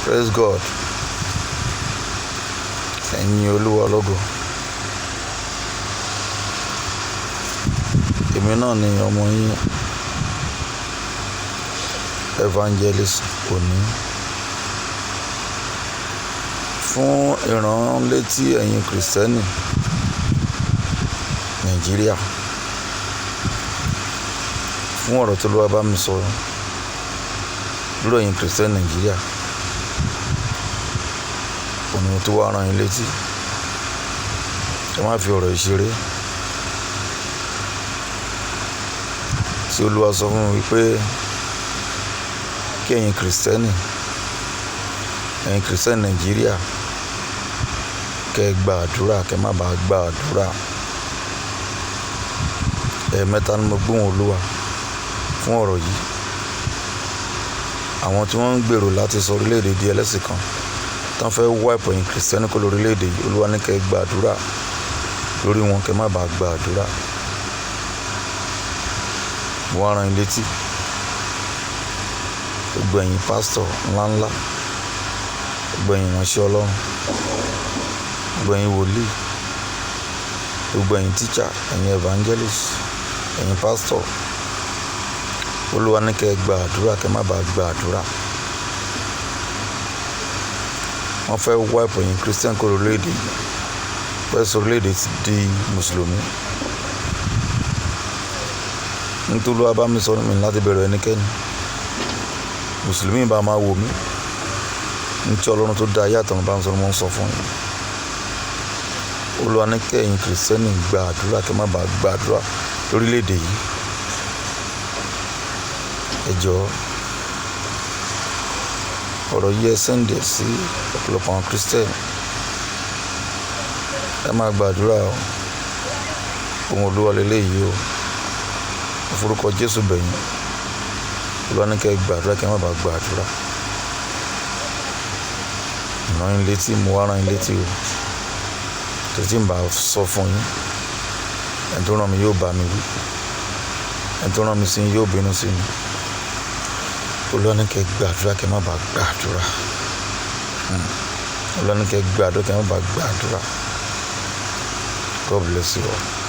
Praise God. Ẹ̀yin Olúwa lógo. Èmi náà ni ọmọ yín Evangelist Òní. Fún ìránlétí ẹ̀yin Krìstẹ́nì Nàìjíríà. Fún ọ̀rọ̀ tí Olúwa bá mi sọ lórí ẹ̀yin Krìstẹ́nì Nàìjíríà. Òní mo tó wá rán yín létí. Ẹ má fi ọ̀rọ̀ yìí ṣeré. Tí Olúwa sọ fún mi wípé kí ẹ̀yin Krìstẹ́nì Nàìjíríà, kí ẹ gba àdúrà, kí ẹ má bá gba àdúrà. Ẹ̀ẹ̀mẹta ni mo gbóhùn Olúwa fún ọ̀rọ̀ yìí. Àwọn tí wọ́n ń gbèrò láti sọ orílẹ̀-èdè di ẹlẹ́sìn kan, tí wọ́n fẹ́ wipe ẹ̀yin Krìstẹ́nì kúrò lórílẹ̀-èdè yìí, Olúwa ní kí ẹ gba àdúrà lórí wọn, kí ẹ má bá gba àdúrà. Mo wá rán yín létí. Gbogbo ẹ̀yin pásítọ̀ ńlá ńlá, gbogbo ẹ̀yin ìránṣẹ́ Ọlọ́run, gbogbo ẹ̀yin wòlíì, gbogbo ẹ̀yin teacher, ẹ̀yin evangelist, ẹ̀yin pásítọ̀. Olúwa ní kí ẹ gba àdúrà, kí ẹ má bá gba àdúrà. Wọ́n fẹ́ wipe ẹ̀yin Krìstẹ́nì kúrò lórílẹ̀-èdè yìí, fẹ́ sọ orílẹ̀-èdè di Mùsùlùmí. Nítorí Olúwa bá mi sọ mi láti bẹ̀rù ẹnikẹ́ni. Mùsùlùmí bá máa wò mí. Ní tí Ọlọ́run tó dá ayé àtọ̀run bá ń sọ ni mo ń sọ fún yín. Olúwa ní kí ẹ̀yin Krìstẹ́nì gba àdúrà, kí ẹ má bá gba àdúrà lórílẹ̀-èdè yìí. Ẹ jọ̀ọ́, ọ̀rọ̀ yìí ẹ send ẹ sí ọ̀pọ̀lọpọ̀ àwọn Krìstẹ́nì. Ẹ máa gba àdúrà o. Ohun Olúwa lélẹ̀ yìí o. Mo forúkọ Jésù bẹ̀ yín. Olúwa ní kí ẹ gba àdúrà, kí ẹ má bá gba àdúrà. Rán yín létí, mo wá rán yín létí o. Torí tí n bá sọ fún yín, ẹni tó rán mi yóò bá mi wí. Ẹni tó rán mi sí yín yóò bínú sí mi. Olúwa ní kí ẹ gba àdúrà, kí ẹ má bá gba àdúrà. Olúwa ní kí ẹ gba àdúrà, kí ẹ má bá gba àdúrà. God bless you all.